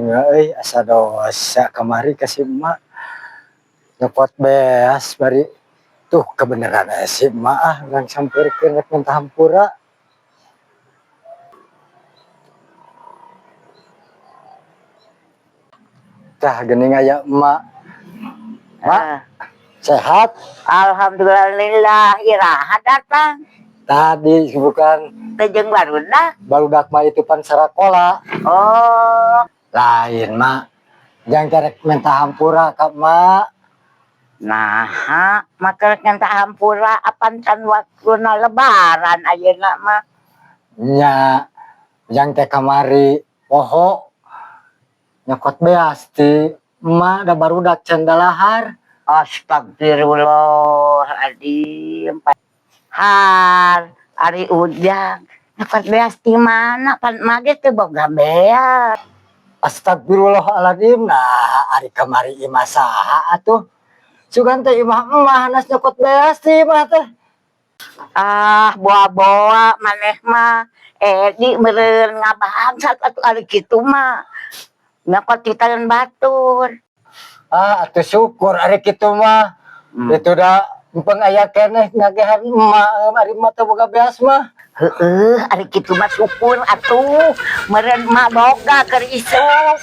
Euy, asa dosa kamari ka si emak. Nyokot beas bari tuh kebeneran si emak, ah, urang sampeurkeun rek minta hampura. Tah, geuning aya emak. Mak, Ah, sehat? Alhamdulillah, iraha datang? Tadi bukan. Teu jeung barudak? Barudak mah itu pan sarakola. Oh. Lain, Mak. Jang rek minta hampura ka emak. Nah, maka minta hampura, apan can waktuna Lebaran ayeuna mah. Nya, jang teh kamari poho nyokot beas ti emak, da barudak can dalahar. Astagfirullahaladzim. Har, ari Ujang. Nyokot beas di mana? Pan emak ge teu boga beas. Astagfirullahaladzim, nah ari kamari imah saha atuh? Sugan teh imah emak hanas nyokot beas ti imah teh. Ah, boa-boa maneh mah. Edi meureun ngabangsat atuh ari kitu mah. Nyokot ti batur. Ah, atuh syukur ari kitu mah. Itu da empeng aya keneh ngagehan emak, ari emak teu boga beas mah. Heeh, ari kitu mah syukur atuh. Meureun mah boga keur isuk.